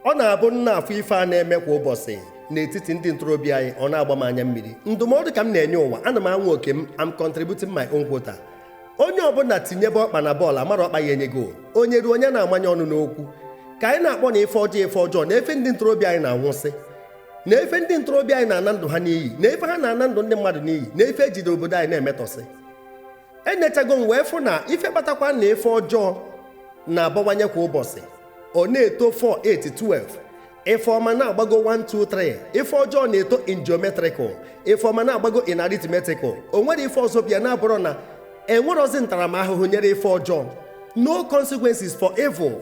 Ọ na-abụ nna afụ ife a na-eme kwa ụbọchị n'etiti ndị ntorobịa anyị, ọ na-agba m anya mmiri. Ndụmọdụ ka m na-enye ụwa, ana m anwa oke m. Am contributing my own quota. Onye ọbụla tinyebe ọkpa na bọọlụ, amara ọkpa ya enye goal. Onye ruo, onye na-amanye ọnụ n'okwu ka anyị na-akpọ na ife ọjọọ, ife ọjọọ na efe ndị ntorobịa anyị na-anwụsị, na efe ndị ntorobịa anyị na-ana ndụ ha n'iyi, na efe ha na-ana ndụ ndị mmadụ n'iyi, na efe ejide obodo anyị na-emetọsị. Enyechago m wee fụ na ife kpatakwa na ife ọjọọ na-abawanye kwa ụbọchị, ọ na-eto 4 8 12, ife ọma na-agbago 1 2 3. Ife ọjọọ na-eto in geometrical, ife ọma na-agbago in arithmetical. O nwere ife ọzọ bịa na-abụrụ na enwerozi ntaramahụhụ nyere ife ọjọọ. No consequences for evil.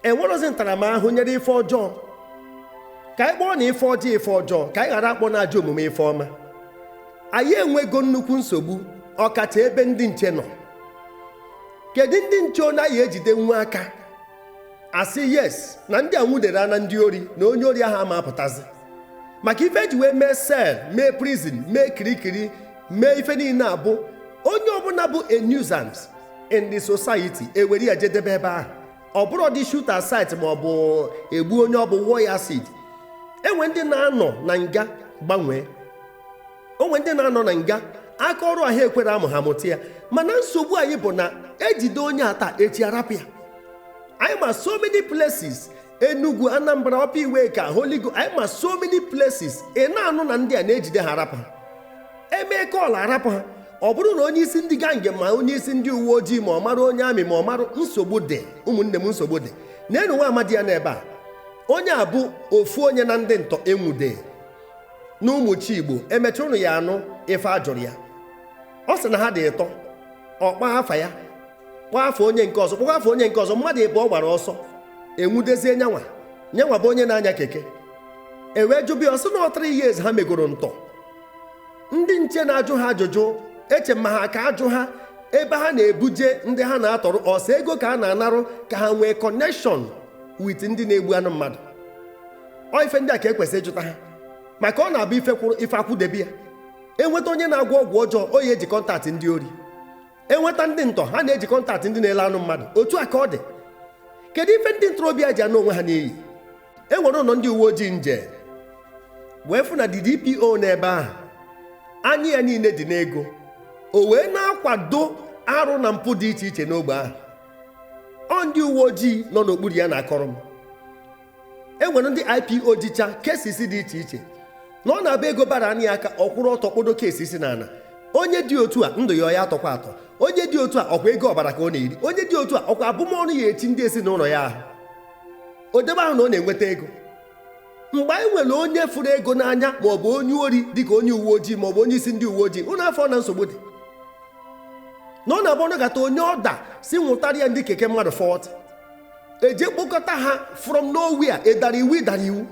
Enwerozi ntaramahụhụ nyere ife ọjọọ. Ka anyị kpọọ na ife ọjọọ ife ọjọọ, ka anyị ghara akpọ na ajọ omume ife ọma. Anyị enwego nnukwu nsogbu, ọkacha ebe ndị nche nọ. Kedu ndị nche onye anyị ejide nwa aka asị yes na ndị a nwudere ana ndị ori, na onye ori ahụ ama apụtazi? Maka ife eji wee mee cell, mee prison, mee kirikiri, mee ife niile abụ onye ọbụla bụ a nuisance in the society, ewere ya jedebe ebe ahụ. Ọ bụrụ dị shoot at sight, ma ọ bụ egbu onye ọ bụ wụọ ya acid. Enwe ndị na-anọ na nga gbanwee, onwe ndị na-anọ na nga aka ọrụ ahụ ekwere amụ ha mụta ya. Mana nsogbu anyị bụ na ejide onye ata echi, arapụ ya. Anyị ma so many places, Enugu, Anambra, Upper Iweka, Holy Ghost, anyị ma so many places ị na-anụ na ndị a na-ejide ha, arapụ ha, emee call, arapụ ha. Ọ bụrụ na onye isi ndị gang, ma onye isi ndị uwe ojii, ma ọ mara onye army, ma ọ mara, nsogbu dị. Ụmụnne m, nsogbu dị. Na-enu nwa amadi ya n'ebe a, onye a bụ ofu onye na ndị ntọ enwude na ụmụchi Igbo. Emechaa ụnụ ya anụ ife a jụrụ ya. Ọ sị na ha dị ịtọ. Ọ kpaa afa ya, kpọọ afa onye nke ọzọ, kpọọ afa onye nke ọzọ. Mmadụ ịbụọ gbara ọsọ, enwudezie nyanwa. Nyanwa bụ onye na-anya keke. E wee jụbịa, ọ sị na ọ 3 years ha megoro ntọ. Ndị nche na-ajụ ha ajụjụ, eche ma ha ka ajụ ha ebe ha na-ebuje ndị ha na-atọrọ ọsọ, ego ka a na-anarụ, ka ha nwee connection with ndị na-egbu anụ mmadụ. Ọ ife ndị a ka ekwesịrị ịjụta ha, maka ọ na-abụ ife kwụrụ ife akwụdebe ya. Enweta onye na-agwọ ọgwụ ọjọọ, o ya eji contact ndị ori. Enweta ndị ntọ, ha na-eji contact ndị na-ele anụ mmadụ. Otu a ka ọ dị. Kedu ife ndị ntorobịa ji anụ onwe ha n'iyi? E nwere ụlọ ndị uwe ojii nje wee fụ na the DPO n'ebe ahụ, anya ya niile dị n'ego. O wee na-akwado arụ na mpụ dị iche iche n'ogbe ahụ. Ọ ndị uwe ojii nọ n'okpuru ya na-akọrọ m. E nwere ndị IPO jicha cases dị iche iche na ọ na-abụ ego bara anya aka, ọ kwụrụ ọtọ kpodo case si n'ala. Onye dị otu a, ndụ ya ọ ya atọkwa atọ. Onye dị otu a, ọkwa ego ọbara ka ọ na-eri. Onye dị otu a, ọkwa abụmọnụ ya echi ndị ezinụlọ ya ahụ. Odebe ahụ na ọ na-enweta ego. Mgbe anyị nwere onye fụrụ ego n'anya, ma ọ bụ onye ori, dịka onye uwe ojii ma ọ bụ onye isi ndị uwe ojii, ụnụ afọ na nsogbu dị. Na ọ na-abụ ọnụgata onye ọda si nwụtara ya ndị keke mmadụ 40, eje kpokọta ha from nowhere. Ịdara iwu, ịdara iwu,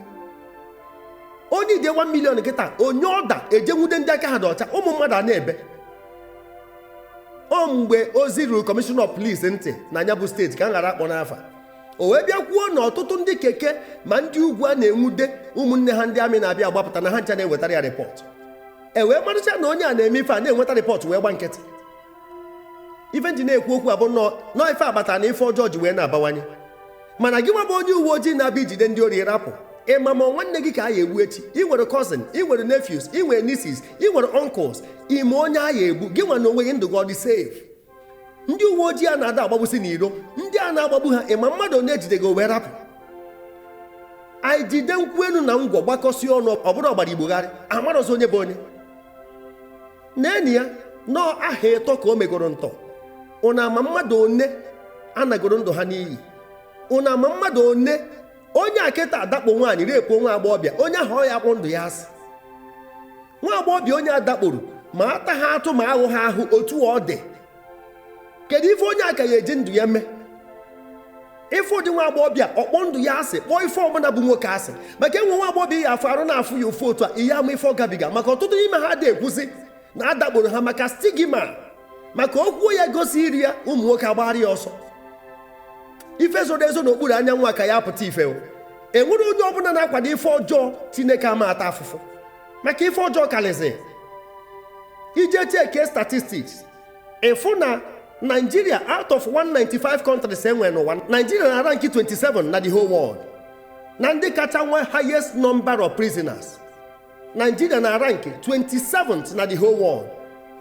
onye ide 1 million kịta, onye ọda eje nwude ndị aka ha dị ọcha. Ụmụ mmadụ a na-ebe ọ. Mgbe ozi ruru commissioner of police ntị na anya bụ steeti, ka m ghara akpọ n'afa, o wee bịa kwuo na ọtụtụ ndị keke ma ndị ugwu a na-enwude, ụmụnne ha ndị army na-abịa agbapụta, na ha ncha na-ewetara ya report. E wee marụcha na onye a na-eme ife a na-enweta report, wee gba nkịtị. Ife nji na-ekwu okwu abụ nnọọ nọọ ife agbata na ife ọjọọ ji wee na-abawanye. Mana gị nwa bụ onye uwe ojii na-abịa ijide ndị ori, rapụ ịma ma nwanne gị ka a ya egbu echi. Ị nwere cousin, ị nwere nephews, ị nwere nieces, ị nwere uncles. Ime onye a ya egbu, gị nwa na onwe gị, ndụ gị ọ dị safe? Ndị uwe ojii a na-ada agbagbusi n'iro, ndị a na-agbagbu ha, ịma mmadụ onye ejidego wee rapụ? Anyị jide nkwụ elu na ngwọ gbakọsị ọnụ, ọ bụrụ ọgbara igbogharị, amarọzi onye bụ onye na-enyi ya. Nọọ aha ịtọ ka o megoro ntọ. Ụnụ ama mmadụ one anagoro ndụ ha n'iyi? Ụnụ ama mmadụ one onye akịta adakpo nwaanyị, rape nwa agbọghọbịa? Onye ahụ ọ ya akpọ ndụ ya asị. Nwa agbọghọbịa onye adakporo, ma ata ha atụ, ma aghụ ha ahụ, otu ọ dị, kedu ife onye aka ya eji ndụ ya mee? Ife ụdị nwa agbọghọbịa ọkpọ ndụ ya asị, kpọọ ife ọbụla bụ nwoke asị. Maka enwe nwa agbọghọbịa ya afọ arụ na-afụ ya ofu otu a, ihe ama ife ọ gabiga. Maka ọtụtụ n'ime ha dị ekwuzi na adakporo ha maka stigma, maka okwu ya gosi iri ya, ụmụ nwoke agbagharị ya ọsọ. Ife zoro ezo n'okpuru anyanwụ a ka ya apụta ife o. Enwere onye ọbụla na-akwado ife ọjọọ, Chineke ama ata afụfụ maka ife ọjọọ karịzị. Ije check statistics, ịfụ na Nigeria, out of 195 countries enwere n'ụwa, Nigeria na rank 27 na the whole world. Na ndị kacha nwee highest number of prisoners, Nigeria na rank 27th na the whole world.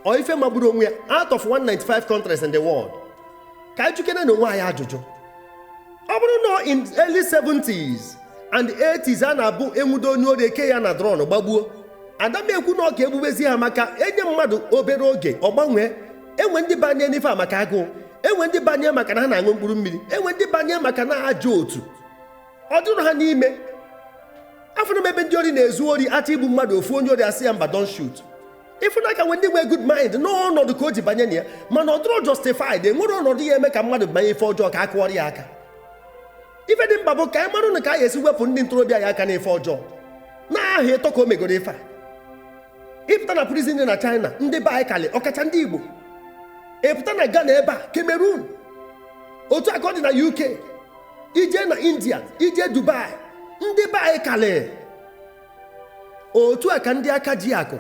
Ọ ife magburu onwe ya, out of 195 countries in the world. Ka anyị jukene na onwe anyị ajụjụ. Ọ bụrụ na in early 70s and 80s a na-abụ enwudo onye ori, eke ya na drum gbagbuo, adamekwu na ọ ka egbubezi ha, maka enye mmadụ obere oge ọ gbanwee. Enwe ndị banye n'ife a maka agụụ, enwe ndị banye maka na ha na-aṅụ mkpụrụ mmiri, enwe ndị banye maka na ajọ otu ọ dịrị ha n'ime. Afụrụ m ebe ndị ori na-ezu ori, achọ igbu mmadụ, ofu onye ori asị ya, "Mba, don't shoot." Ịfụnaka nwe ndị nwee good mind n'ọnọdụ ka o ji banye na ya, mana ọ dịrọ justified. Enwere ọnọdụ ya eme ka mmadụ banye ife ọjọọ ka a kụọrọ ya aka. Ife dị mkpa bụ ka anyị marụ na ka anyị esi wepụ ndị ntorobịa ya aka n'ife ọjọọ n'aha ịtọ ka o megoro ife a. Ịpụta na prison dị na China, ndị be anyị kalị, ọkacha ndị Igbo. Ịpụta na Ghana ebe a, Cameroon, otu aka ọ dị na UK, ije na India, ije Dubai, ndị be anyị kalị. Otu a ka ndị aka ji akụ,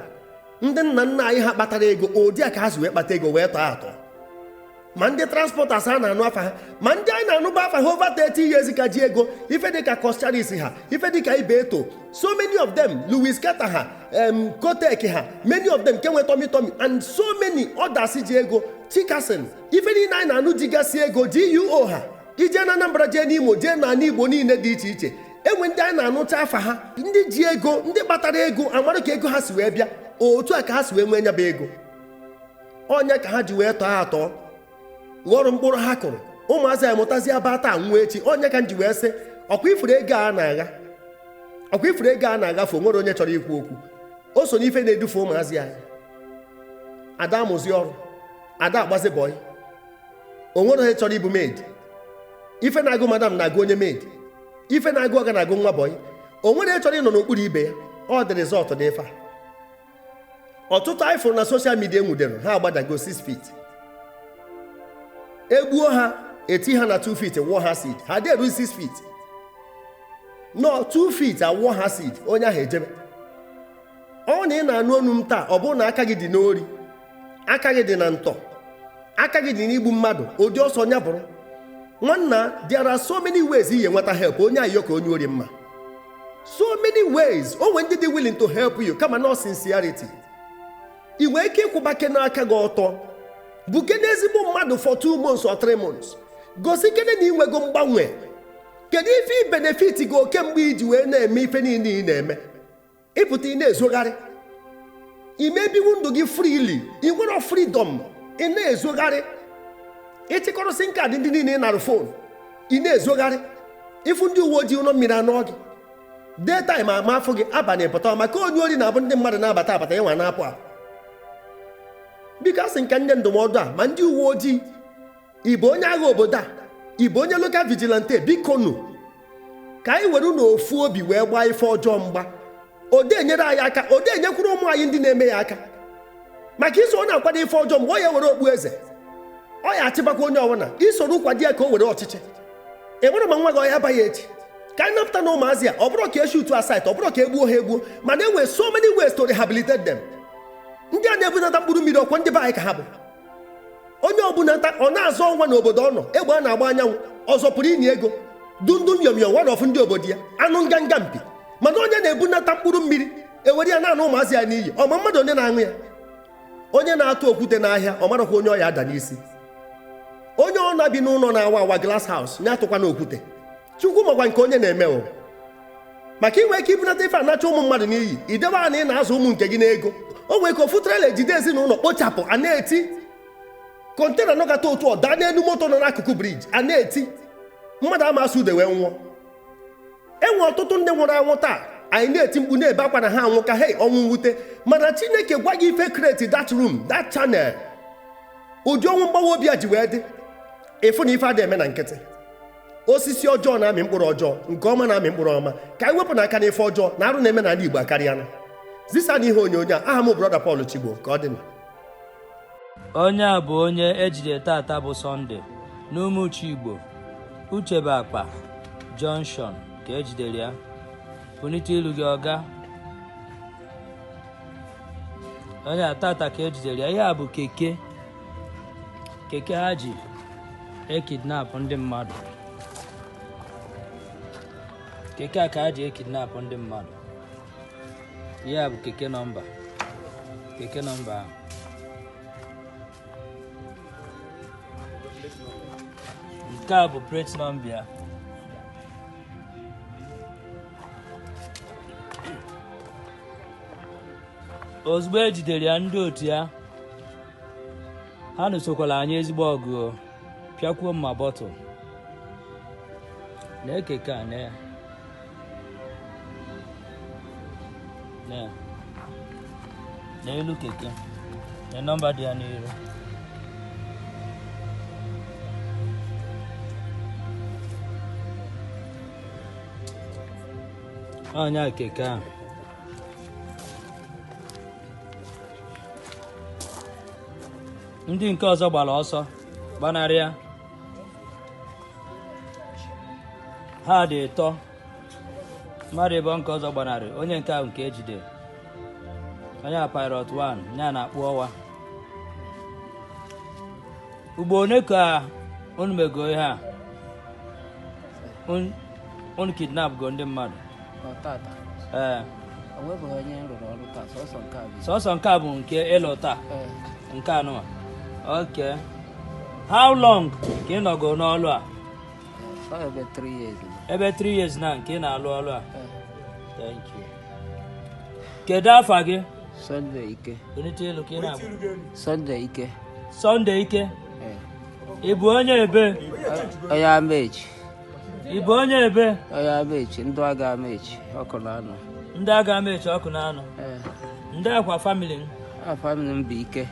ndị nna nna anyị ha kpatara ego, ụdị a ka ha si wee kpata ego wee tọọ atọ. Ma ndị transporters a na-anụ afa ha, ma ndị anyị na-anụba afa ha over 30 years ka ji ego, ife dịka Coscharis ha, ife dịka Ibeto, so many of them, Louis Carter ha, Kotek ha, many of them nke nwe Tummy Tummy and so many others ji ego, Chikason, ife niile anyị na-anụ jigasị ego, GUO ha. Ije na Anambra, jee n'Imo, jee n'ala Igbo niile dị iche iche, enwe ndị anyị na-anụcha afa ha, ndị ji ego, ndị kpatara ego, amara ka ego ha si wee bịa. Otu a ka ha si wee nwee nyaba ego, ọnya ka ha ji wee tọọ atọ ghọrọ mkpụrụ ha kụrụ. Ụmụazị anyị mụtazi aba taa nwa echi. Onye ka m ji wee sị, ọkwa ifuru ego a na-agha, ọkwa ifuru ego a na-agafe, onwere onye chọrọ ikwu okwu. O so n'ife na-edufe ụmụazị anyị. Ada amụzi ọrụ, ada agbazi boy, o nwere onye chọrọ ịbụ maid. Ife na-agụ madam na-agụ onye maid, ife na-agụ ọga na-agụ nwa boy. O nwere onye chọrọ ịnọ n'okpuru ibe ya. Ọ dị result dị ife a. Ọtụtụ anyị fụrụ na social media enwudere ha agbadago 6 feet. Egbuo ha, eti ha na 2 feet, wụọ ha acid. Ha dị eru 6 feet, nọ 2 feet, awụọ ha acid, onye ahụ ejebe. Ọ na ị na-anụ onu m taa, ọ bụrụ na aka gị dị n'ori, aka gị dị na ntọ, aka gị dị n'igbu mmadụ, ụdị ọsọ nya bụrụ, nwanna, there are so many ways iyi enweta help. Onye ayọ ka onye ori mma, so many ways. O nwere ndị dị willing to help you, kama no sincerity. Ị nwee ike ịkwụba ke n'aka gị ọtọ, buke n'ezigbo mmadụ for 2 months or 3 months, gosi kene na ịnwego mgbanwe. Kedu ife i benefit gị oke mgbe iji wee na-eme ife niile ị na-eme? Ịpụta, ị na-ezogharị, imebiwu ndụ gị freely, ị nwere freedom, ị na-ezogharị, ịchịkọrọ SIM card ndị niile ị nara phone, ị na-ezogharị. Ịfụ ndị uwe ojii, ụlọ mmiri anọ gị, daytime ama afọ gị, abalị pụta maka onye ori na-abụ ndị mmadụ na-abata abata, ịnwa na-apụ apụ. Biko, asị nke ndị ndụmọdụ a, ma ndị uwe ojii, ị bụ onye agha obodo a, ị bụ onye local vigilante, biko nụ, ka anyị were n'ofu obi wee gbaa ife ọjọọ mgba. Ode enyere anyị aka, ode enyekwuru ụmụ anyị ndị na-eme ya aka, maka iso ọ na-akwado ife ọjọọ, mgbe ọ ya were okpu eze, ọ ya achịbakwa onye ọbụla isoro kwado ya ka o were ọchịchị. Ị nwere ma nwa gị ọ ya abaghị echi. Ka anyị napụta na ụmụazị a. Ọ bụrụ ka eshi utu aside, ọ bụrụ ka egbuo ha egbuo, mana e nwere so many ways to rehabilitate them. Ndị a na-ebunata mkpụrụ mmiri, ọkwa ndị be anyị ka ha bụ. Onye ọbụla nta ọ na-azọ ọnwa n'obodo ọ nọ, egbe a na-agba anyanwụ ọzọ pụrụ inye ego dundun yom yom one of ndị obodo ya anụ nganga mpi. Mana onye na-ebunata mkpụrụ mmiri ewere ya na-anụ ụmụazị ya n'iyi, ọma mmadụ onye na-aṅụ ya, onye na-atụ okwute n'ahịa, ọ marakwa onye ọ ya ada n'isi. Onye ọ na-bi n'ụlọ na-awa awa, glass house, ya atụkwa n'okwute. Chukwu makwa nke onye na-eme o. Maka inwe ike ibunata ife anacha ụmụ mmadụ n'iyi, idebe a na ị na-azụ ụmụ nke gị n'ego. O nwere ka ofu trailer ejide ezinụlọ kpochapụ, a na-eti container nọgata otu ọ daa n'elu moto nọ n'akụkụ bridge, a na-eti mmadụ ama asụ ude wee nwụọ. Enwe ọtụtụ ndị nwụrụ anwụ taa, anyị na-eti mkpu, na-ebe akwa na ha anwụ, ka hei, ọnwụ mwute. Mana Chineke gwa gị ife create that room, that channel, ụdị ọnwụ mgbawa obi a ji wee dị. Ịfụ na ife adị eme na nkịtị. Osisi ọjọọ na-amị mkpụrụ ọjọọ, nke ọma na-amị mkpụrụ ọma. Ka anyị wepụ n'aka n'ife ọjọọ na arụ na-eme n'ala Igbo akarịana. Zisa na ihe onyonyo a. Aha m, Brother Paul Chigbo. Ka ọ dị na Onye a bụ onye ejide tata bụ Sọnde n'Umuchu Igbo Uchebe Akpa Junction ka ejidere ya. Pụnite ilu gị, ọga. Onye a tata ka ejidere ya. Ihe a bụ keke, keke ha ji e kidnap ndị mmadụ. Keke a ka a ji ekidnap ndị mmadụ. Ihe a bụ keke nọmba, keke nọmba ahụ. Nke a bụ plate nọmba ya. Ozugbo e jidere ya, ndị otu ya ha nụsokwara anyị ezigbo ọgụ o, pịakwuo mma bọtụl na keke a na ya na ya n'elu keke na nọmba dị ya n'iru. Ọnya keke ahụ. Ndị nke ọzọ gbara ọsọ gbanarị ya. Ha dị ịtọ mmadụ ịbọ nke ọzọ gbanarị. Onye nke ahụ nke ejide, onye a pilot 1 ya na-akpụ ọwa. Ugbo one ka unu mego ihe a? Unu kidnap go ndị mmadụ? Ọ tata? Ee. O nwebeghị onye m rụrụ ọrụ taa, sọsọ nke a bụ. Sọsọ nke a bụ nke ịlụ taa? Ee. Nke anụwa. Okay, how long ka ị nọgo n'ọlụ a? Ọ ebe 3 years now. Ebe 3 years na nke ị na-alụ ọlụ a? Ee. Thank you. Kedu afa gị? Sunday Ike. Onite elu ka ị na-agba. Sunday Ike. Sunday Ike. Ee. Ị bụ onye ebe? Onye Amechi. Ị bụ onye ebe? Onye Amechi, ndụ aga Amechi, ọkụ na anọ. Ndị agha Amechi ọkụ na anọ? Ee. Ndị akwa family m? Family m bụ Ike.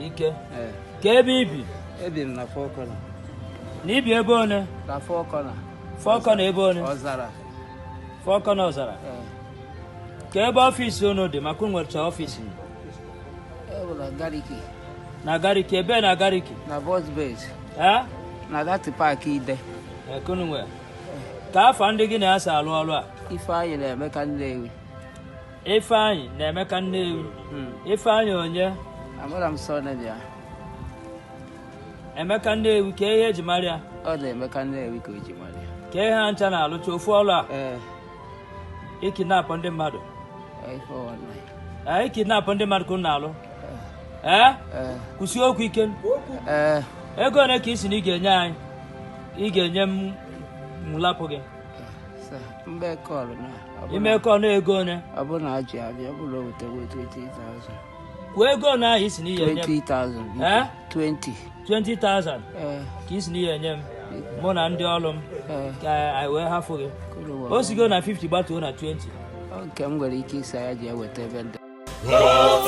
Ike? Ee. Ka ebe ibi? Ebi m na Four Corner. Na ibi ebe one? Na Four Corner. Four Corner ebe one? Ọzara. Four Corner Ọzara? Ee. Ka ebe office unu dị, maka unu nwecha office? E bụ na Gariki. Na Gariki ebe na Gariki? Na bus base. Ee. Na that park Ide. Ekunu nwe ka afa ndị gị na-asa alụ ọrụ a? Ifeanyị na Emeka Nnewi. Ifeanyị na Emeka Nnewi? Ifeanyị onye? Amara m surname ya. Emeka Nnewi, ka ihe eji mara ya? Ọ na Emeka Nnewi ka o ji mara ya. Ka ihe ha ncha na-alụcha ofu ọrụ a? Ee. Ikidnap ndị mmadụ? Ife ọna. Ee, ikidnap ndị mmadụ ka unu na-alụ? Ee? Ee. Kwụsị okwu ike. Ee. Ego ole ka ị si na ị ga-enye anyị, ị ga-enye m mlapụ gị? Sir, mgbe kọlụ na ọ bụ Ime kọ na ego one? Ọ bụ na ajị abịa, ọ bụrụ o wetawo 20,000. Kwuo ego one ahụ ị si na ị ga-enye m. 20,000, biko. Eh? 20. 20,000? Ee. Ka ị si na ị ga-enye m, mụ na ndị ọrụ m, Ee. ka anyị wee hafụ gị? Kụrụ. O sigo na 50 gbatuo na 20. Ọ nke m nwere ike ịsa ya ji eweta ebe ndị God's